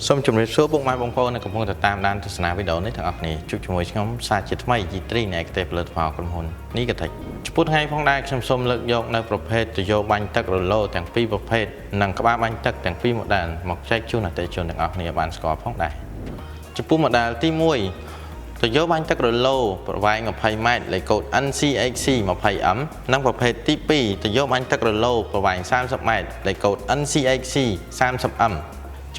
សូមជម្រាបសួរពុកម៉ែបងប្អូនដែលកំពុងតែតាមដានទស្សនាវីដេអូនេះទាំងអស់គ្នាជួបជាមួយខ្ញុំសាជាថ្មីយីត្រីនៃឯកទេសផលិតផលក្រុមហ៊ុននេះកតិចចំពោះថ្ងៃផងដែរខ្ញុំសូមលើកយកនៅប្រភេទទយោបាញ់ទឹករឡូទាំងពីរប្រភេទនិងក្បាលបាញ់ទឹកទាំងពីរ model មកចែកជូនអតិថិជនទាំងអស់គ្នាបានស្គាល់ផងដែរចំពោះ model ទី1ទយោបាញ់ទឹករឡូប្រវែង20ម៉ែត្រលេខកូដ NCHC 20M និងប្រភេទទី2ទយោបាញ់ទឹករឡូប្រវែង30ម៉ែត្រលេខកូដ NCHC 30M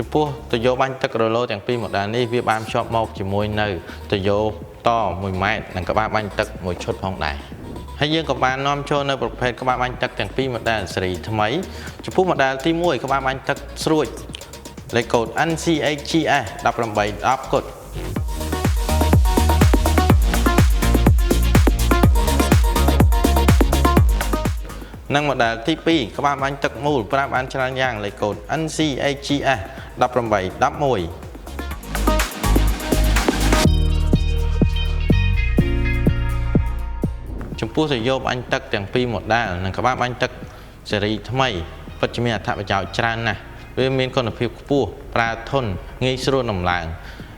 ចំពោះទយោបាញ់ទឹករឡូទាំងពីរ model នេះវាបានភ្ជាប់មកជាមួយនៅទយោត1ម៉ែត្រនិងក្បាលបាញ់ទឹកមួយឈុតផងដែរហើយយើងក៏បាននាំចូលនៅប្រភេទក្បាលបាញ់ទឹកទាំងពីរ model ស៊េរីថ្មីចំពោះ model ទី1ក្បាលបាញ់ទឹកស្រួចលេខកូដ NCHGS 18 10គុតនិង model ទី2ក្បាលបាញ់ទឹកមូលប្រើបានច្រើនយ៉ាងលេខកូដ NCHGS 18 11ចំពោះសយោបអញទឹកទាំងពីរ model និងក្បាលបាញ់ទឹកស៊េរីថ្មីពិតជាមានអត្ថប្រយោជន៍ច្រើនណាស់វាមានគុណភាពខ្ពស់ប្រើធន់ងាយស្រួលដំឡើង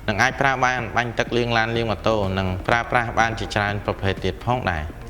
និងអាចប្រើបានបាញ់ទឹកលាងឡានលាងម៉ូតូនិងប្រើប្រាស់បានជាច្រើនប្រភេទទៀតផងដែរ។